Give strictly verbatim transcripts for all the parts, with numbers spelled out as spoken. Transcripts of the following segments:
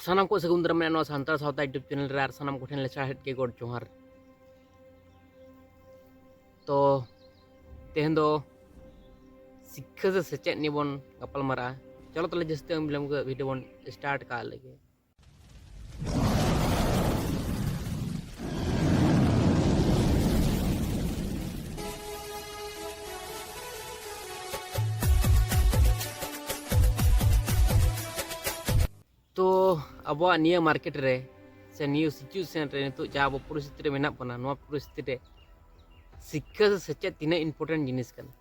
ᱥᱟᱱᱟᱢ ᱠᱚ ᱥᱟᱹᱜᱩᱱ ᱫᱟᱨᱟᱢ ᱢᱮᱱᱟᱜᱼᱟ ᱱᱚᱣᱟ ᱥᱟᱱᱛᱟᱲ ᱥᱟᱶᱛᱟ YouTube ᱪᱮᱱᱮᱞ ᱨᱮ, ᱟᱨ ᱥᱟᱱᱟᱢ ᱠᱚᱴᱷᱮᱱ ᱞᱮᱥᱟᱲᱦᱮᱫ ᱜᱮ ᱜᱚᱰ ᱡᱚᱦᱟᱨ᱾ ᱛᱚ ᱛᱮᱦᱮᱧ ᱫᱚ ᱥᱤᱠᱠᱷᱟ ᱥᱮ ᱥᱮᱪᱮᱫ ᱱᱤᱭᱮ ᱵᱚᱱ ᱜᱟᱯᱟᱞ ᱢᱟᱨᱟᱜᱼᱟ᱾ ᱪᱚᱞᱚ ᱛᱟᱦᱚᱞᱮ ᱡᱟᱹᱥᱛᱤ ᱵᱟᱝ ᱵᱤᱞᱚᱢ ᱠᱟᱛᱮ ᱵᱷᱤᱰᱤᱭᱳ ᱵᱚᱱ ᱥᱴᱟᱨᱴ ᱠᱟᱜ ᱞᱮᱜᱮ᱾ ᱛᱚ ᱟᱵᱚᱣᱟᱜ ᱱᱤᱭᱟᱹ ᱢᱟᱨᱠᱮᱴ ᱨᱮ ᱥᱮ ᱱᱤᱭᱟᱹ ᱥᱤᱪᱩᱭᱮᱥᱚᱱ ᱨᱮ ᱱᱤᱛᱚᱜ ᱡᱟ ᱟᱵᱚ ᱯᱚᱨᱤᱥᱛᱷᱤᱛᱤ ᱨᱮ ᱢᱮᱱᱟᱜ ᱵᱚᱱᱟ, ᱱᱚᱣᱟ ᱯᱚᱨᱤᱥᱛᱷᱤᱛᱤ ᱨᱮ ᱥᱤᱠᱠᱷᱟ ᱥᱮ ᱥᱮᱪᱮᱫ ᱛᱤᱱᱟᱹᱜ ᱤᱢᱯᱚᱨᱴᱮᱱᱴ ᱡᱤᱱᱤᱥ ᱠᱟᱱᱟ?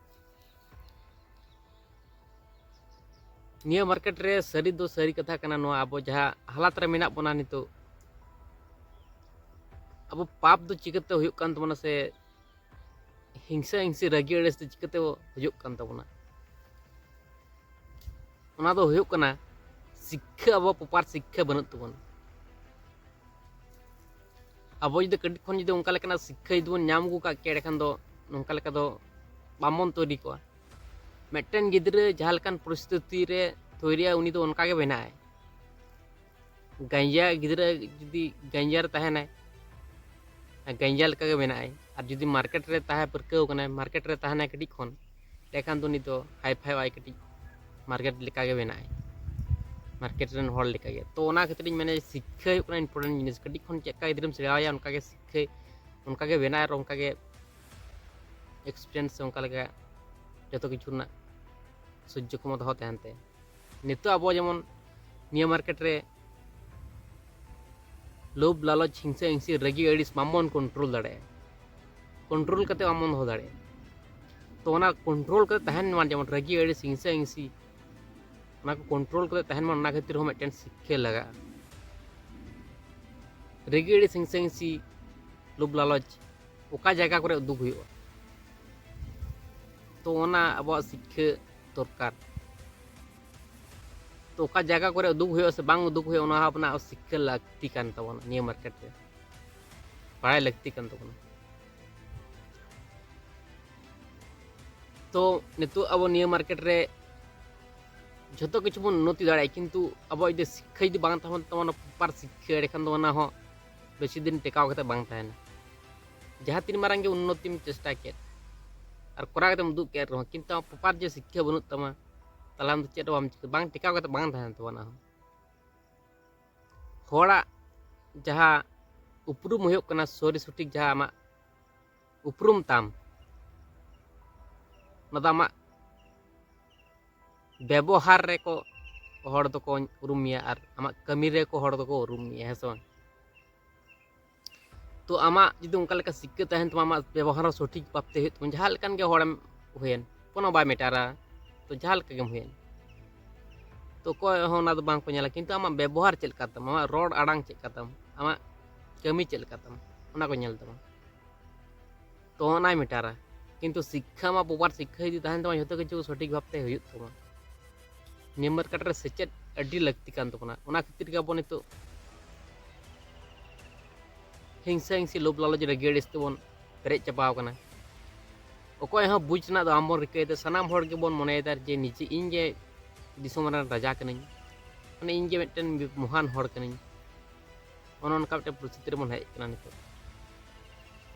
ᱱᱤᱭᱟᱹ ᱢᱟᱨᱠᱮᱴ ᱨᱮ ᱥᱟᱹᱨᱤ ᱫᱚ ᱥᱟᱹᱨᱤ ᱠᱟᱛᱷᱟ ᱠᱟᱱᱟ, ᱱᱚᱣᱟ ᱟᱵᱚ ᱡᱟᱦᱟᱸ ᱦᱟᱞᱟᱛ ᱨᱮ ᱢᱮᱱᱟᱜ ᱵᱚᱱᱟ ᱱᱤᱛᱚᱜ, ᱟᱵᱚ ᱯᱟᱯ ᱫᱚ ᱪᱤᱠᱟᱹᱛᱮ ᱦᱩᱭᱩᱜ ᱠᱟᱱ ᱛᱟᱵᱚᱱᱟ ᱥᱮ ᱦᱤᱝᱥᱟᱹ ᱦᱤᱝᱥᱤ ᱨᱟᱹᱜᱤ ᱟᱹᱲᱤᱥ ᱫᱚ ᱪᱤᱠᱟᱹᱛᱮ ᱦᱩᱭᱩᱜ ᱠᱟᱱ ᱛᱟᱵᱚᱱᱟ? ᱚᱱᱟ ᱫᱚ ᱦᱩᱭᱩᱜ ᱠᱟᱱᱟ ᱥᱤᱠᱠᱷᱟᱹ, ᱟᱵᱚ ᱯᱨᱚᱯᱟᱨ ᱥᱤᱠᱠᱷᱟᱹ ᱵᱟᱹᱱᱩᱜ ᱛᱟᱵᱚᱱᱟ᱾ ᱟᱵᱚ ᱡᱩᱫᱤ ᱠᱟᱹᱴᱤᱡ ᱠᱷᱚᱱ ᱡᱩᱫᱤ ᱚᱱᱠᱟ ᱞᱮᱠᱟᱱᱟᱜ ᱥᱤᱠᱠᱷᱟᱹ ᱡᱩᱫᱤ ᱵᱚᱱ ᱧᱟᱢ ᱟᱹᱜᱩ ᱠᱟᱜ ᱠᱮᱭᱟ, ᱮᱸᱰᱮᱠᱷᱟᱱ ᱫᱚ ᱱᱚᱝᱠᱟ ᱞᱮᱠᱟ ᱫᱚ ᱵᱟᱝᱵᱚᱱ ᱛᱚᱭᱨᱤ ᱠᱚᱜᱼᱟ᱾ ᱢᱤᱫᱴᱮᱱ ᱜᱤᱫᱽᱨᱟᱹ ᱡᱟᱦᱟᱸ ᱞᱮᱠᱟᱱ ᱯᱚᱨᱤᱥᱛᱷᱤᱛᱤ ᱨᱮ ᱛᱚᱭᱨᱤᱜᱼᱟ, ᱩᱱᱤ ᱫᱚ ᱚᱱᱠᱟ ᱜᱮ ᱵᱮᱱᱟᱜᱼᱟᱭ᱾ ᱜᱟᱸᱡᱟ ᱜᱤᱫᱽᱨᱟᱹ ᱡᱩᱫᱤ ᱜᱟᱸᱡᱟ ᱨᱮ ᱛᱟᱦᱮᱱᱟᱭ, ᱜᱟᱸᱡᱟ ᱞᱮᱠᱟᱜᱮ ᱵᱮᱱᱟᱜᱼᱟᱭ᱾ ᱟᱨ ᱡᱩᱫᱤ ᱢᱟᱨᱠᱮᱴ ᱨᱮ ᱛᱟᱦᱮᱸ ᱯᱟᱹᱨᱠᱟᱹᱣ ᱠᱟᱱᱟᱭ, ᱢᱟᱨᱠᱮᱴ ᱨᱮ ᱛᱟᱦᱮᱱᱟᱭ ᱠᱟᱹᱴᱤᱡ ᱠᱷᱚᱱ, ᱮᱸᱰᱮᱠᱷᱟᱱ ᱫᱚ ᱩᱱᱤ ᱫᱚ ᱦᱟᱭ ᱯᱷᱟᱭᱚᱜᱼᱟᱭ, ᱠᱟᱹᱴᱤᱡ ᱢᱟᱨᱠᱮᱴ ᱞᱮᱠᱟᱜᱮ ᱵᱮᱱᱟᱜᱼᱟᱭ, ᱢᱟᱨᱠᱮᱴ ᱨᱮᱱ ᱦᱚᱲ ᱞᱮᱠᱟᱜᱮ᱾ ᱛᱚ ᱚᱱᱟ ᱠᱷᱟᱹᱛᱤᱨ ᱤᱧ ᱢᱮᱱᱟ ᱡᱮ ᱥᱤᱠᱠᱷᱟ ᱦᱩᱭᱩᱜ ᱠᱟᱱᱟ ᱤᱢᱯᱚᱨᱴᱮᱱᱴ ᱡᱤᱱᱤᱥ᱾ ᱠᱟᱹᱴᱤᱡ ᱠᱷᱚᱱ ᱪᱮᱫ ᱞᱮᱠᱟ ᱜᱤᱫᱽᱨᱟᱹᱢ ᱥᱮᱬᱟᱣᱟᱭᱟ, ᱚᱱᱠᱟᱜᱮ ᱥᱤᱠᱠᱷᱟ, ᱚᱱᱠᱟᱜᱮ ᱵᱮᱱᱟᱜᱼᱟ ᱟᱨ ᱚᱱᱠᱟᱜᱮ ᱮᱠᱥᱯᱤᱨᱤᱭᱮᱱᱥ ᱥᱮ ᱚᱱᱠᱟ ᱞᱮᱠᱟ ᱡᱚᱛᱚ ᱠᱤᱪᱷᱩ ᱨᱮᱱᱟᱜ ᱥᱚᱡᱽᱡᱚ ᱠᱷᱚᱢᱚᱛᱟ ᱦᱚᱸ ᱛᱟᱦᱮᱱ ᱛᱟᱭᱟ᱾ ᱱᱤᱛᱚᱜ ᱟᱵᱚ ᱡᱮᱢᱚᱱ ᱱᱤᱭᱟᱹ ᱢᱟᱨᱠᱮᱴ ᱨᱮ ᱞᱳᱵᱷ ᱞᱟᱞᱚᱪ, ᱦᱤᱝᱥᱟᱹ ᱦᱤᱝᱥᱤ, ᱨᱟᱹᱜᱤ ᱟᱹᱲᱤᱥ ᱵᱟᱝᱵᱚᱱ ᱠᱚᱱᱴᱨᱳᱞ ᱫᱟᱲᱮᱭᱟᱜᱼᱟ, ᱠᱚᱱᱴᱨᱳᱞ ᱠᱟᱛᱮ ᱵᱟᱝᱵᱚᱱ ᱫᱚᱦᱚ ᱫᱟᱲᱮᱭᱟᱜᱼᱟ᱾ ᱛᱚ ᱚᱱᱟ ᱠᱚᱱᱴᱨᱳᱞ ᱠᱟᱛᱮ ᱛᱟᱦᱮᱱ ᱢᱟ, ᱡᱮᱢᱚᱱ ᱨᱟᱹᱜᱤ ᱟᱹᱲᱤᱥ, ᱦᱤᱝᱥᱟᱹ ᱦᱤᱝᱥᱤ, ᱚᱱᱟ ᱠᱚ ᱠᱚᱱᱴᱨᱳᱞ ᱠᱟᱛᱮ ᱛᱟᱦᱮᱱ ᱢᱟ, ᱚᱱᱟ ᱠᱷᱟᱹᱛᱤᱨ ᱦᱚᱸ ᱢᱤᱫᱴᱮᱱ ᱥᱤᱠᱠᱷᱟ ᱞᱟᱜᱟᱜᱼᱟ᱾ ᱨᱟᱹᱜᱤ ᱟᱹᱲᱤᱥ, ᱦᱤᱝᱥᱟᱹ ᱦᱤᱝᱥᱤ, ᱞᱳᱵᱷ ᱞᱟᱞᱚᱪ ᱚᱠᱟ ᱡᱟᱭᱜᱟ ᱠᱚᱨᱮ ᱩᱫᱩᱜ ᱦᱩᱭᱩᱜᱼᱟ, ᱛᱚ ᱚᱱᱟ ᱟᱵᱚᱣᱟᱜ ᱥᱤᱠᱠᱷᱟ ᱫᱚᱨᱠᱟᱨ᱾ ᱛᱚ ᱚᱠᱟ ᱡᱟᱭᱜᱟ ᱠᱚᱨᱮ ᱩᱫᱩᱜ ᱦᱩᱭᱩᱜᱼᱟ ᱥᱮ ᱵᱟᱝ ᱩᱫᱩᱜ ᱦᱩᱭᱩᱜᱼᱟ, ᱚᱱᱟ ᱦᱚᱸ ᱟᱵᱚᱱᱟᱜ ᱥᱤᱠᱠᱷᱟ ᱞᱟᱹᱠᱛᱤ ᱠᱟᱱ ᱛᱟᱵᱚᱱᱟ, ᱱᱤᱭᱟᱹ ᱢᱟᱨᱠᱮᱴ ᱨᱮ ᱵᱟᱲᱟᱭ ᱞᱟᱹᱠᱛᱤ ᱠᱟᱱ ᱛᱟᱵᱚᱱᱟ᱾ ᱛᱚ ᱱᱤᱛᱚᱜ ᱟᱵᱚ ᱱᱤᱭᱟᱹ ᱢᱟᱨᱠᱮᱴ ᱨᱮ ᱡᱷᱚᱛᱚ ᱠᱤᱪᱷᱩ ᱵᱚᱱ ᱩᱱᱱᱚᱛᱤ ᱫᱟᱲᱮᱭᱟᱜᱼᱟ, ᱠᱤᱱᱛᱩ ᱟᱵᱚᱣᱟᱜ ᱡᱩᱫᱤ ᱥᱤᱠᱠᱷᱟ ᱡᱩᱫᱤ ᱵᱟᱝ ᱛᱟᱦᱮᱱ ᱛᱟᱵᱚᱱᱟ, ᱯᱨᱚᱯᱟᱨ ᱥᱤᱠᱠᱷᱟ, ᱮᱸᱰᱮᱠᱷᱟᱱ ᱫᱚ ᱚᱱᱟ ᱦᱚᱸ ᱵᱮᱥᱤ ᱫᱤᱱ ᱴᱮᱠᱟᱣ ᱠᱟᱛᱮ ᱵᱟᱝ ᱛᱟᱦᱮᱱᱟ᱾ ᱡᱟᱦᱟᱸ ᱛᱤᱱ ᱢᱟᱨᱟᱝ ᱜᱮ ᱩᱱᱱᱚᱛᱤᱢ ᱪᱮᱥᱴᱟ ᱠᱮᱫ ᱟᱨ ᱠᱚᱨᱟᱣ ᱠᱟᱛᱮᱢ ᱩᱫᱩᱜ ᱠᱮᱫ ᱨᱮᱦᱚᱸ, ᱠᱤᱱᱛᱩ ᱟᱢ ᱯᱨᱚᱯᱟᱨ ᱡᱮ ᱥᱤᱠᱠᱷᱟ ᱵᱟᱹᱱᱩᱜ ᱛᱟᱢᱟ, ᱛᱟᱦᱚᱞᱮ ᱟᱢ ᱫᱚ ᱪᱮᱫ ᱦᱚᱸ ᱵᱟᱢ ᱪᱤᱠᱟᱹ, ᱵᱟᱝ ᱴᱮᱠᱟᱣ ᱠᱟᱛᱮ ᱵᱟᱝ ᱛᱟᱦᱮᱱ ᱛᱟᱵᱚᱱᱟ᱾ ᱦᱚᱲᱟᱜ ᱡᱟᱦᱟᱸ ᱩᱯᱨᱩᱢ ᱦᱩᱭᱩᱜ ᱠᱟᱱᱟ, ᱥᱚᱨᱤ ᱥᱚᱴᱷᱤᱠ ᱡᱟᱦᱟᱸ ᱟᱢᱟᱜ ᱩᱯᱨᱩᱢ ᱛᱟᱢ, ᱚᱱᱟ ᱫᱚ ᱟᱢᱟᱜ ᱵᱮᱵᱚᱦᱟᱨ ᱨᱮᱠᱚ ᱦᱚᱲ ᱫᱚᱠᱚ ᱩᱨᱩᱢ ᱢᱮᱭᱟ ᱟᱨ ᱟᱢᱟᱜ ᱠᱟᱹᱢᱤ ᱨᱮᱠᱚ ᱦᱚᱲ ᱫᱚᱠᱚ ᱩᱨᱩᱢ ᱢᱮᱭᱟ, ᱦᱮᱸ ᱥᱮ ᱵᱟᱝ? ᱛᱚ ᱟᱢᱟᱜ ᱡᱩᱫᱤ ᱚᱱᱠᱟ ᱞᱮᱠᱟ ᱥᱤᱠᱠᱷᱟᱹ ᱛᱟᱦᱮᱱ ᱛᱟᱢᱟ, ᱟᱢᱟᱜ ᱵᱮᱵᱚᱦᱟᱨ ᱦᱚᱸ ᱥᱚᱴᱷᱤᱠ ᱵᱷᱟᱵᱛᱮ ᱦᱩᱭᱩᱜ ᱛᱟᱢᱟ, ᱡᱟᱦᱟᱸ ᱞᱮᱠᱟᱱ ᱜᱮ ᱦᱚᱲᱮᱢ ᱦᱩᱭᱮᱱ, ᱠᱳᱱᱳ ᱵᱟᱭ ᱢᱮᱴᱟᱨᱟ, ᱛᱚ ᱡᱟᱦᱟᱸ ᱞᱮᱠᱟ ᱜᱮᱢ ᱦᱩᱭᱮᱱ, ᱛᱚ ᱚᱠᱚᱭ ᱦᱚᱸ ᱚᱱᱟ ᱫᱚ ᱵᱟᱝ ᱠᱚ ᱧᱮᱞᱟ᱾ ᱠᱤᱱᱛᱩ ᱟᱢᱟᱜ ᱵᱮᱵᱚᱦᱟᱨ ᱪᱮᱫ ᱞᱮᱠᱟ ᱛᱟᱢ, ᱟᱢᱟᱜ ᱨᱚᱲ ᱟᱲᱟᱝ ᱪᱮᱫ ᱞᱮᱠᱟ ᱛᱟᱢ, ᱟᱢᱟᱜ ᱠᱟᱹᱢᱤ ᱪᱮᱫ ᱞᱮᱠᱟ ᱛᱟᱢ, ᱚᱱᱟ ᱠᱚ ᱧᱮᱞ ᱛᱟᱢᱟ, ᱛᱚ ᱚᱱᱟᱭ ᱢᱮᱴᱟᱨᱟ᱾ ᱠᱤᱱᱛᱩ ᱥᱤᱠᱠᱷᱟ ᱟᱢᱟᱜ ᱯᱨᱚᱯᱟᱨ ᱥᱤᱠᱠᱷᱟ ᱡᱩᱫᱤ ᱛᱟᱦᱮᱱ ᱛᱟᱢᱟ, ᱡᱷᱚᱛᱚ ᱠᱤᱪᱷᱩ ᱥᱚᱴᱷᱤᱠ ᱵᱷᱟᱵᱛᱮ ᱦᱩᱭᱩᱜ ᱛᱟᱢᱟ᱾ ᱱᱤᱭᱟᱹ ᱢᱟᱨᱠᱮᱴ ᱨᱮ ᱥᱮᱪᱮᱫ ᱟᱹᱰᱤ ᱞᱟᱹᱠᱛᱤ ᱠᱟᱱ ᱛᱟᱵᱚᱱᱟ᱾ ᱚᱱᱟ ᱠᱷᱟᱹᱛᱤᱨ ᱜᱮ ᱟᱵᱚ ᱱᱤᱛᱚᱜ ᱦᱤᱝᱥᱟᱹ ᱦᱤᱝᱥᱤ, ᱞᱳᱵᱷ ᱞᱟᱞᱚᱪ, ᱨᱟᱹᱜᱤ ᱟᱹᱲᱤᱥ ᱛᱮᱵᱚᱱ ᱯᱮᱨᱮᱡ ᱪᱟᱵᱟᱣ ᱠᱟᱱᱟ᱾ ᱚᱠᱚᱭ ᱦᱚᱸ ᱵᱩᱡᱽ ᱨᱮᱱᱟᱜ ᱫᱚ ᱵᱟᱝᱵᱚᱱ ᱨᱤᱠᱟᱹᱭᱮᱫᱟ᱾ ᱥᱟᱱᱟᱢ ᱦᱚᱲ ᱜᱮᱵᱚᱱ ᱢᱚᱱᱮᱭᱮᱫᱟ ᱡᱮ ᱱᱤᱡᱮ, ᱤᱧ ᱜᱮ ᱫᱤᱥᱚᱢ ᱨᱮᱱ ᱨᱟᱡᱟ ᱠᱟᱹᱱᱟᱹᱧ, ᱢᱟᱱᱮ ᱤᱧ ᱜᱮ ᱢᱤᱫᱴᱮᱱ ᱢᱚᱦᱟᱱ ᱦᱚᱲ ᱠᱟᱹᱱᱟᱹᱧ᱾ ᱚᱱᱮ ᱚᱱᱠᱟ ᱢᱤᱫᱴᱮᱱ ᱯᱚᱨᱤᱥᱛᱷᱤᱛᱤ ᱨᱮᱵᱚᱱ ᱦᱮᱡ ᱟᱠᱟᱱᱟ ᱱᱤᱛᱚᱜ᱾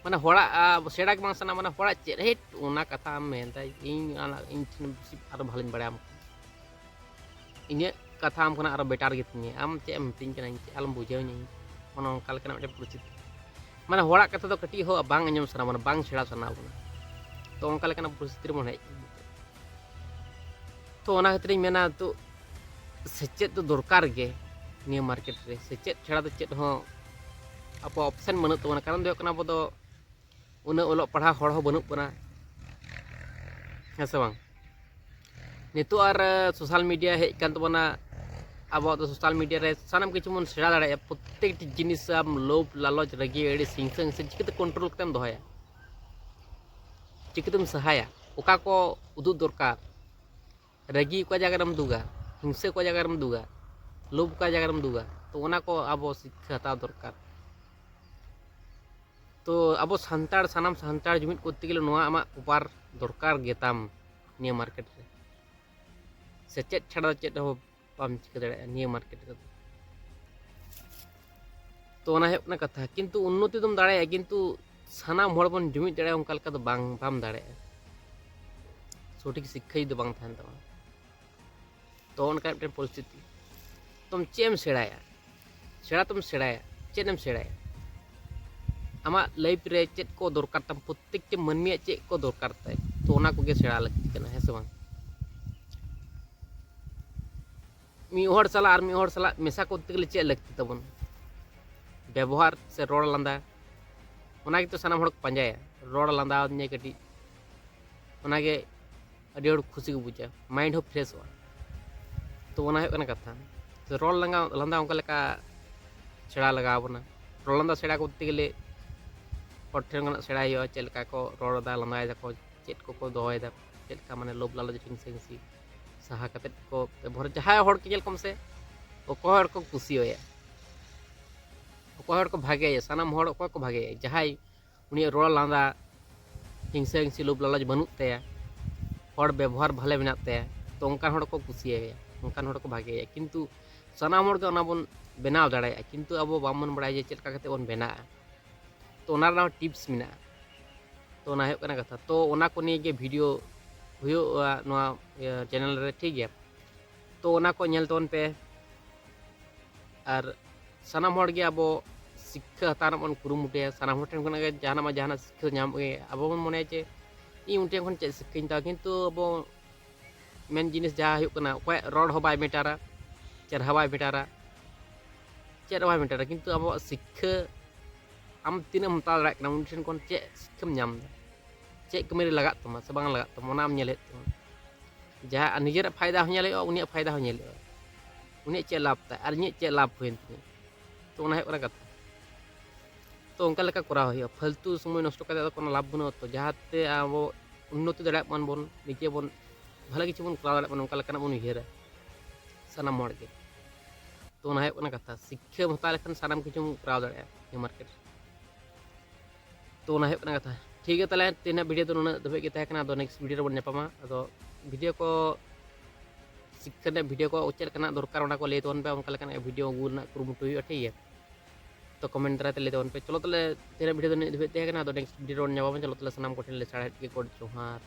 ᱢᱟᱱᱮ ᱦᱚᱲᱟᱜ, ᱟ, ᱥᱮᱬᱟ ᱜᱮ ᱵᱟᱝ ᱥᱟᱱᱟ, ᱢᱟᱱᱮ ᱦᱚᱲᱟᱜ ᱪᱮᱫ, ᱦᱮᱴ, ᱚᱱᱟ ᱠᱟᱛᱷᱟ ᱟᱢ ᱢᱮᱱᱫᱟ, ᱤᱧ ᱚᱱᱟ, ᱤᱧ ᱴᱷᱮᱱ ᱵᱮᱥᱤ ᱟᱨ ᱵᱷᱟᱞᱤᱧ ᱵᱟᱲᱟᱭᱟ, ᱟᱢ ᱠᱷᱚᱱ᱾ ᱤᱧᱟᱹᱜ ᱠᱟᱛᱷᱟ ᱟᱢ ᱠᱷᱚᱱᱟᱜ ᱟᱨᱚ ᱵᱮᱴᱟᱨ ᱜᱮᱛᱤᱧᱟ, ᱟᱢ ᱪᱮᱫ ᱮᱢ ᱢᱤᱛᱟᱹᱧ ᱠᱟᱱᱟ, ᱤᱧ ᱪᱮᱫ ᱟᱞᱚᱢ ᱵᱩᱡᱷᱟᱹᱣᱧᱟ ᱤᱧ᱾ ᱚᱱᱮ ᱚᱱᱠᱟ ᱞᱮᱠᱟᱱᱟᱜ ᱢᱤᱫᱴᱮᱱ ᱯᱚᱨᱤᱥᱛᱷᱤᱛᱤ᱾ ᱢᱟᱱᱮ ᱦᱚᱲᱟᱜ ᱠᱟᱛᱷᱟ ᱫᱚ ᱠᱟᱹᱴᱤᱡ ᱦᱚᱸ ᱵᱟᱝ ᱟᱸᱡᱚᱢ ᱥᱟᱱᱟ ᱵᱚᱱᱟ, ᱵᱟᱝ ᱥᱮᱬᱟ ᱥᱟᱱᱟ ᱵᱚᱱᱟ᱾ ᱛᱚ ᱚᱱᱠᱟ ᱞᱮᱠᱟᱱᱟᱜ ᱯᱚᱨᱤᱥᱛᱷᱤᱛᱤ ᱨᱮᱵᱚᱱ ᱦᱮᱡ ᱟᱠᱟᱱᱟ᱾ ᱛᱚ ᱚᱱᱟ ᱠᱷᱟᱹᱛᱤᱨᱤᱧ ᱢᱮᱱᱟ, ᱛᱚ ᱥᱮᱪᱮᱫ ᱫᱚ ᱫᱚᱨᱠᱟᱨ ᱜᱮ ᱱᱤᱭᱟᱹ ᱢᱟᱨᱠᱮᱴ ᱨᱮ᱾ ᱥᱮᱪᱮᱫ ᱪᱷᱟᱲᱟ ᱫᱚ ᱪᱮᱫ ᱦᱚᱸ ᱟᱵᱚᱣᱟᱜ ᱚᱯᱥᱮᱱ ᱵᱟᱹᱱᱩᱜ ᱛᱟᱵᱚᱱᱟ᱾ ᱠᱟᱨᱚᱱ ᱫᱚ ᱦᱩᱭᱩᱜ ᱠᱟᱱᱟ, ᱟᱵᱚ ᱫᱚ ᱩᱱᱟᱹᱜ ᱚᱞᱚᱜ ᱯᱟᱲᱦᱟᱣ ᱦᱚᱲ ᱦᱚᱸ ᱵᱟᱹᱱᱩᱜ ᱵᱚᱱᱟ, ᱦᱮᱸ ᱥᱮ ᱵᱟᱝ? ᱱᱤᱛᱚᱜ ᱟᱨ, ᱮ, ᱥᱳᱥᱟᱞ ᱢᱤᱰᱤᱭᱟ ᱦᱮᱡ ᱟᱠᱟᱱ ᱛᱟᱵᱚᱱᱟ᱾ ᱟᱵᱚᱣᱟᱜ ᱫᱚ ᱥᱳᱥᱟᱞ ᱢᱤᱰᱤᱭᱟ ᱨᱮ ᱥᱟᱱᱟᱢ ᱠᱤᱪᱷᱩ ᱵᱚᱱ ᱥᱮᱬᱟ ᱫᱟᱲᱮᱭᱟᱜᱼᱟ᱾ ᱯᱨᱚᱛᱮᱠᱴᱤ ᱡᱤᱱᱤᱥ ᱟᱢ ᱞᱳᱵᱷ, ᱞᱟᱞᱚᱪ, ᱨᱟᱹᱜᱤ, ᱟᱹᱲᱤᱥ, ᱦᱤᱝᱥᱟᱹ, ᱦᱤᱝᱥᱟᱹ ᱪᱤᱠᱟᱹᱛᱮ ᱠᱚᱱᱴᱨᱳᱞ ᱠᱟᱛᱮᱢ ᱫᱚᱦᱚᱭᱟ? ᱪᱤᱠᱟᱹᱛᱮᱢ ᱥᱟᱦᱟᱭᱟ? ᱚᱠᱟ ᱠᱚ ᱩᱫᱩᱜ ᱫᱚᱨᱠᱟᱨ? ᱨᱟᱹᱜᱤ ᱚᱠᱟ ᱡᱟᱭᱜᱟ ᱨᱮᱢ ᱩᱫᱩᱜᱟ, ᱦᱤᱝᱥᱟᱹ ᱚᱠᱟ ᱡᱟᱭᱜᱟ ᱨᱮᱢ ᱩᱫᱩᱜᱟ, ᱞᱳᱵᱷ ᱚᱠᱟ ᱡᱟᱭᱜᱟ ᱨᱮᱢ ᱩᱫᱩᱜᱟ? ᱛᱚ ᱚᱱᱟ ᱠᱚ ᱟᱵᱚ ᱥᱤᱠᱠᱷᱟ ᱦᱟᱛᱟᱣ ᱫᱚᱨᱠᱟᱨ᱾ ᱛᱚ ᱟᱵᱚ ᱥᱟᱱᱛᱟᱲ, ᱥᱟᱱᱟᱢ ᱥᱟᱱᱛᱟᱲ ᱡᱩᱢᱤᱫ ᱠᱚᱨᱛᱮ ᱜᱮᱞᱮ ᱱᱚᱣᱟ ᱟᱢᱟᱜ ᱯᱨᱚᱯᱟᱨ ᱫᱚᱨᱠᱟᱨ ᱜᱮᱛᱟᱢ ᱱᱤᱭᱟᱹ ᱢᱟᱨᱠᱮᱴ ᱨᱮ᱾ ᱥᱮᱪᱮᱫ ᱪᱷᱟᱲᱟ ᱫᱚ ᱪᱮᱫ ᱦᱚᱸ ᱵᱟᱢ ᱪᱤᱠᱟᱹ ᱫᱟᱲᱮᱭᱟᱜᱼᱟ ᱱᱤᱭᱟᱹ ᱢᱟᱨᱠᱮᱴ ᱨᱮᱫᱚ᱾ ᱛᱚ ᱚᱱᱟ ᱦᱩᱭᱩᱜ ᱠᱟᱱᱟ ᱠᱟᱛᱷᱟ᱾ ᱠᱤᱱᱛᱩ ᱩᱱᱱᱚᱛᱤ ᱫᱚᱢ ᱫᱟᱲᱮᱭᱟᱜᱼᱟ, ᱠᱤᱱᱛᱩ ᱥᱟᱱᱟᱢ ᱦᱚᱲ ᱵᱚᱱ ᱡᱩᱢᱤᱫ ᱫᱟᱲᱮᱭᱟᱜᱼᱟ ᱚᱱᱠᱟ ᱞᱮᱠᱟ ᱫᱚ ᱵᱟᱝ, ᱵᱟᱢ ᱫᱟᱲᱮᱭᱟᱜᱼᱟ᱾ ᱥᱚᱴᱷᱤᱠ ᱥᱤᱠᱠᱷᱟ ᱡᱩᱫᱤ ᱵᱟᱝ ᱛᱟᱦᱮᱱ ᱛᱟᱢᱟ, ᱛᱚ ᱚᱱᱠᱟ ᱢᱤᱫᱴᱮᱱ ᱯᱚᱨᱤᱥᱛᱷᱤᱛᱤ᱾ ᱛᱚᱢ ᱪᱮᱫ ᱮᱢ ᱥᱮᱬᱟᱭᱟ? ᱥᱮᱬᱟ ᱛᱚᱢ ᱥᱮᱬᱟᱭᱟ, ᱪᱮᱫ ᱮᱢ ᱥᱮᱬᱟᱭᱟ? ᱟᱢᱟᱜ ᱞᱟᱭᱤᱯᱷ ᱨᱮ ᱪᱮᱫ ᱠᱚ ᱫᱚᱨᱠᱟᱨ ᱛᱟᱢ, ᱯᱨᱚᱛᱛᱮᱠᱴᱤ ᱢᱟᱹᱱᱢᱤᱭᱟᱜ ᱪᱮᱫ ᱠᱚ ᱫᱚᱨᱠᱟᱨ ᱛᱟᱭ, ᱛᱚ ᱚᱱᱟ ᱠᱚᱜᱮ ᱥᱮᱬᱟ ᱞᱟᱹᱠᱛᱤ ᱠᱟᱱᱟ, ᱦᱮᱸ ᱥᱮ ᱵᱟᱝ? ᱢᱤᱫ ᱦᱚᱲ ᱥᱟᱞᱟᱜ ᱟᱨ ᱢᱤᱫ ᱦᱚᱲ ᱥᱟᱞᱟᱜ ᱢᱮᱥᱟ ᱠᱚᱨᱛᱮ ᱜᱮᱞᱮ ᱪᱮᱫ ᱞᱟᱹᱠᱛᱤ ᱛᱟᱵᱚᱱ? ᱵᱮᱵᱚᱦᱟᱨ ᱥᱮ ᱨᱚᱲ ᱞᱟᱸᱫᱟ, ᱚᱱᱟ ᱜᱮᱛᱚ ᱥᱟᱱᱟᱢ ᱦᱚᱲ ᱠᱚ ᱯᱟᱸᱡᱟᱭᱟ᱾ ᱨᱚᱲ ᱞᱟᱸᱫᱟ ᱟᱹᱫᱤᱧᱟᱭ ᱠᱟᱹᱴᱤᱡ, ᱚᱱᱟᱜᱮ ᱟᱹᱰᱤ ᱦᱚᱲ ᱠᱷᱩᱥᱤ ᱠᱚ ᱵᱩᱡᱟ, ᱢᱟᱭᱤᱱᱰ ᱦᱚᱸ ᱯᱷᱨᱮᱥᱚᱜᱼᱟ᱾ ᱛᱚ ᱚᱱᱟ ᱦᱩᱭᱩᱜ ᱠᱟᱱᱟ ᱠᱟᱛᱷᱟ᱾ ᱛᱚ ᱨᱚᱲ ᱞᱟᱸᱫᱟ, ᱞᱟᱸᱫᱟ ᱚᱱᱠᱟ ᱞᱮᱠᱟ ᱥᱮᱬᱟ ᱞᱟᱜᱟᱣ ᱵᱚᱱᱟ᱾ ᱨᱚᱲ ᱞᱟᱸᱫᱟ ᱥᱮᱬᱟ ᱠᱚᱨᱛᱮ ᱜᱮᱞᱮ ᱦᱚᱲ ᱴᱷᱮᱱ ᱠᱷᱚᱱᱟᱜ ᱥᱮᱬᱟᱭ ᱦᱩᱭᱩᱜᱼᱟ, ᱪᱮᱫ ᱞᱮᱠᱟ ᱠᱚ ᱨᱚᱲ ᱮᱫᱟ, ᱞᱟᱸᱫᱟᱭ ᱫᱟᱠᱚ, ᱪᱮᱫ ᱠᱚᱠᱚ ᱫᱚᱦᱚᱭᱮᱫᱟ, ᱪᱮᱫ ᱞᱮᱠᱟ ᱢᱟᱱᱮ ᱞᱳᱵᱷ ᱞᱟᱞᱚᱪ ᱦᱤᱝᱥᱟᱹ ᱦᱤᱝᱥᱤ ᱥᱟᱦᱟ ᱠᱟᱛᱮᱫ ᱠᱚ ᱵᱮᱵᱚᱦᱟᱨ᱾ ᱡᱟᱦᱟᱸᱭ ᱦᱚᱲ ᱠᱚ ᱧᱮᱞ ᱠᱚᱢ ᱥᱮ, ᱚᱠᱚᱭ ᱦᱚᱲ ᱠᱚ ᱠᱩᱥᱤᱭᱟᱭᱟ, ᱚᱠᱚᱭ ᱦᱚᱲ ᱠᱚ ᱵᱷᱟᱜᱮᱭᱟ, ᱥᱟᱱᱟᱢ ᱦᱚᱲ ᱚᱠᱚᱭ ᱠᱚ ᱵᱷᱟᱜᱮᱭᱟ? ᱡᱟᱦᱟᱸᱭ ᱩᱱᱤᱭᱟᱜ ᱨᱚᱲ ᱞᱟᱸᱫᱟ, ᱦᱤᱝᱥᱟᱹ ᱦᱤᱝᱥᱤ ᱞᱳᱵᱷ ᱞᱟᱞᱚᱪ ᱵᱟᱹᱱᱩᱜ ᱛᱟᱭᱟ, ᱦᱚᱲ ᱵᱮᱵᱚᱦᱟᱨ ᱵᱷᱟᱞᱮ ᱢᱮᱱᱟᱜ ᱛᱟᱭᱟ, ᱛᱚ ᱚᱱᱠᱟᱱ ᱦᱚᱲ ᱠᱚ ᱠᱩᱥᱤᱭᱟᱭᱟ, ᱚᱱᱠᱟᱱ ᱦᱚᱲ ᱠᱚ ᱵᱷᱟᱜᱮᱭᱟ᱾ ᱠᱤᱱᱛᱩ ᱥᱟᱱᱟᱢ ᱦᱚᱲ ᱜᱮ ᱚᱱᱟ ᱵᱚᱱ ᱵᱮᱱᱟᱣ ᱫᱟᱲᱮᱭᱟᱜᱼᱟ, ᱠᱤᱱᱛᱩ ᱟᱵᱚ ᱵᱟᱝᱵᱚᱱ ᱵᱟᱲᱟᱭᱟ ᱡᱮ ᱪᱮᱫ ᱞᱮᱠᱟ ᱠᱟᱛᱮ ᱵᱚᱱ ᱵᱮᱱᱟᱜᱼᱟ᱾ ᱛᱚ ᱚᱱᱟ ᱨᱮᱱᱟᱜ ᱦᱚᱸ ᱴᱤᱯᱥ ᱢᱮᱱᱟᱜᱼᱟ᱾ ᱛᱚ ᱚᱱᱟ ᱦᱩᱭᱩᱜ ᱠᱟᱱᱟ ᱠᱟᱛᱷᱟ᱾ ᱛᱚ ᱚᱱᱟ ᱠᱚ ᱱᱤᱭᱮ ᱜᱮ ᱵᱷᱤᱰᱤᱭᱳ ᱦᱩᱭᱩᱜᱼᱟ ᱱᱚᱣᱟ ᱤᱭᱟᱹ ᱪᱮᱱᱮᱞ ᱨᱮ, ᱴᱷᱤᱠ ᱜᱮᱭᱟ? ᱛᱚ ᱚᱱᱟ ᱠᱚ ᱧᱮᱞ ᱛᱟᱵᱚᱱ ᱯᱮ᱾ ᱟᱨ ᱥᱟᱱᱟᱢ ᱦᱚᱲ ᱜᱮ ᱟᱵᱚ ᱥᱤᱠᱠᱷᱟᱹ ᱦᱟᱛᱟᱣ ᱨᱮᱱᱟᱜ ᱵᱚᱱ ᱠᱩᱨᱩᱢᱩᱴᱩᱭᱟ᱾ ᱥᱟᱱᱟᱢ ᱦᱚᱲ ᱴᱷᱮᱱ ᱠᱷᱚᱱᱟᱜ ᱜᱮ ᱡᱟᱦᱟᱱᱟᱜ ᱢᱟ ᱡᱟᱦᱟᱱᱟᱜ ᱥᱤᱠᱠᱷᱟᱹ ᱧᱟᱢᱚᱜ ᱜᱮ᱾ ᱟᱵᱚ ᱵᱚᱱ ᱢᱚᱱᱮᱭᱟ ᱡᱮ ᱤᱧ ᱩᱱᱤ ᱴᱷᱮᱱ ᱠᱷᱚᱱ ᱪᱮᱫ ᱥᱤᱠᱠᱷᱟᱹᱧ ᱦᱟᱛᱟᱣᱟ, ᱠᱤᱱᱛᱩ ᱟᱵᱚ ᱢᱮᱱ ᱡᱤᱱᱤᱥ ᱡᱟᱦᱟᱸ ᱦᱩᱭᱩᱜ ᱠᱟᱱᱟ, ᱚᱠᱚᱭᱟᱜ ᱨᱚᱲ ᱦᱚᱸ ᱵᱟᱭ ᱢᱮᱴᱟᱨᱟ, ᱪᱮᱨᱦᱟ ᱵᱟᱭ ᱢᱮᱴᱟᱨᱟ, ᱪᱮᱫ ᱦᱚᱸ ᱵᱟᱭ ᱢᱮᱴᱟᱨᱟ, ᱠᱤᱱᱛᱩ ᱟᱵᱚᱣᱟᱜ ᱥᱤᱠᱠᱷᱟᱹ ᱟᱢ ᱛᱤᱱᱟᱹᱜ ᱮᱢ ᱦᱟᱛᱟᱣ ᱫᱟᱲᱮᱭᱟᱜ ᱠᱟᱱᱟ, ᱩᱱᱤ ᱴᱷᱮᱱ ᱠᱷᱚᱱ ᱪᱮᱫ ᱥᱤᱠᱠᱷᱟᱹᱢ ᱧᱟᱢ ᱮᱫᱟ, ᱪᱮᱫ ᱠᱟᱹᱢᱤ ᱨᱮ ᱞᱟᱜᱟᱜ ᱛᱟᱢᱟ ᱥᱮ ᱵᱟᱝ ᱞᱟᱜᱟᱜ ᱛᱟᱢᱟ, ᱚᱱᱟᱢ ᱧᱮᱞ ᱦᱩᱭᱩᱜ ᱛᱟᱢᱟ᱾ ᱡᱟᱦᱟᱸ ᱱᱤᱡᱮᱨᱟᱜ ᱯᱷᱟᱭᱫᱟ ᱦᱚᱸ ᱧᱮᱞ ᱦᱩᱭᱩᱜᱼᱟ, ᱩᱱᱤᱭᱟᱜ ᱯᱷᱟᱭᱫᱟ ᱦᱚᱸ ᱧᱮᱞ ᱦᱩᱭᱩᱜᱼᱟ᱾ ᱩᱱᱤᱭᱟᱜ ᱪᱮᱫ ᱞᱟᱵᱷ ᱛᱟᱭ ᱟᱨ ᱤᱧᱟᱹᱜ ᱪᱮᱫ ᱞᱟᱵᱷ ᱦᱩᱭᱮᱱ ᱛᱤᱧᱟᱹ, ᱛᱚ ᱚᱱᱟ ᱦᱩᱭᱩᱜ ᱠᱟᱱᱟ ᱠᱟᱛᱷᱟ᱾ ᱛᱚ ᱚᱱᱠᱟ ᱞᱮᱠᱟ ᱠᱚᱨᱟᱣ ᱦᱩᱭᱩᱜᱼᱟ, ᱯᱷᱟᱞᱛᱩ ᱥᱚᱢᱚᱭ ᱱᱚᱥᱴᱚ ᱠᱟᱛᱮ ᱫᱚ ᱠᱳᱱᱳ ᱞᱟᱵᱷ ᱵᱟᱹᱱᱩᱜᱼᱟ᱾ ᱛᱚ ᱡᱟᱦᱟᱸᱛᱮ ᱟᱵᱚ ᱩᱱᱱᱚᱛᱤ ᱫᱟᱲᱮᱭᱟᱜ ᱢᱟᱱ ᱵᱚᱱ, ᱱᱤᱡᱮ ᱵᱚᱱ ᱵᱷᱟᱞᱮ ᱠᱤᱪᱷᱩ ᱵᱚᱱ ᱠᱚᱨᱟᱣ ᱫᱟᱲᱮᱭᱟᱜ ᱢᱟᱱ, ᱚᱱᱠᱟ ᱞᱮᱠᱟᱱᱟᱜ ᱵᱚᱱ ᱩᱭᱦᱟᱹᱨᱟ ᱥᱟᱱᱟᱢ ᱦᱚᱲ ᱜᱮ᱾ ᱛᱚ ᱚᱱᱟ ᱦᱩᱭᱩᱜ ᱠᱟᱱᱟ ᱠᱟᱛᱷᱟ, ᱥᱤᱠᱠᱷᱟᱹᱢ ᱦᱟᱛᱟᱣ ᱞᱮᱠᱷᱟᱱ ᱥᱟᱱᱟᱢ ᱠᱤᱪᱷᱩᱢ ᱠᱚᱨᱟᱣ ᱫᱟᱲᱮᱭᱟᱜᱼᱟ ᱱᱤᱭᱟᱹ ᱢᱟᱨᱠᱮᱴ ᱨᱮ᱾ ᱛᱚ ᱚᱱᱟ ᱦᱩᱭᱩᱜ ᱠᱟᱱᱟ ᱠᱟᱛᱷᱟ᱾ ᱴᱷᱤᱠ ᱜᱮᱭᱟ, ᱛᱟᱦᱚᱞᱮ ᱛᱮᱦᱮᱧᱟᱜ ᱵᱷᱤᱰᱤᱭᱳ ᱫᱚ ᱱᱩᱱᱟᱹᱜ ᱫᱷᱟᱹᱵᱤᱡ ᱜᱮ ᱛᱟᱦᱮᱸ ᱠᱟᱱᱟ᱾ ᱟᱫᱚ ᱱᱮᱠᱥᱴ ᱵᱷᱤᱰᱤᱭᱳ ᱨᱮᱵᱚᱱ ᱧᱟᱯᱟᱢᱟ᱾ ᱟᱫᱚ ᱵᱷᱤᱰᱤᱭᱳ ᱠᱚ ᱪᱤᱠᱟᱹ ᱨᱮᱱᱟᱜ ᱵᱷᱤᱰᱤᱭᱳ ᱠᱚ ᱪᱮᱫ ᱞᱮᱠᱟᱱᱟᱜ ᱫᱚᱨᱠᱟᱨ, ᱚᱱᱟ ᱠᱚ ᱞᱟᱹᱭ ᱛᱟᱵᱚᱱ ᱯᱮ, ᱚᱱᱠᱟ ᱞᱮᱠᱟᱱᱟᱜ ᱵᱷᱤᱰᱤᱭᱳ ᱟᱹᱜᱩ ᱨᱮᱱᱟᱜ ᱠᱩᱨᱩᱢᱩᱴᱩ ᱦᱩᱭᱩᱜᱼᱟ, ᱴᱷᱤᱠ ᱜᱮᱭᱟ? ᱛᱚ ᱠᱚᱢᱮᱱᱴ ᱫᱟᱨᱟᱭ ᱛᱮ ᱞᱟᱹᱭ ᱛᱟᱵᱚᱱ ᱯᱮ᱾ ᱪᱚᱞᱚ ᱛᱟᱦᱚᱞᱮ ᱛᱮᱦᱮᱧᱟᱜ ᱵᱷᱤᱰᱤᱭᱳ ᱫᱚ ᱱᱤᱱᱟᱹᱜ ᱫᱷᱟᱹᱵᱤᱡ ᱛᱟᱦᱮᱸ ᱠᱟᱱᱟ᱾ ᱟᱫᱚ ᱱᱮᱠᱥᱴ ᱵᱷᱤᱰᱤᱭᱳ ᱨᱮᱵᱚᱱ ᱧᱟᱯᱟᱢᱟ᱾ ᱪᱚᱞᱚ ᱛᱟᱦᱚᱞᱮ ᱥᱟᱱᱟᱢ ᱠᱚᱴᱷᱮᱱ ᱞᱮ ᱥᱟᱨᱦᱟᱣᱮᱫ ᱜᱮ, ᱜᱚᱰ ᱡᱚᱦᱟᱨ᱾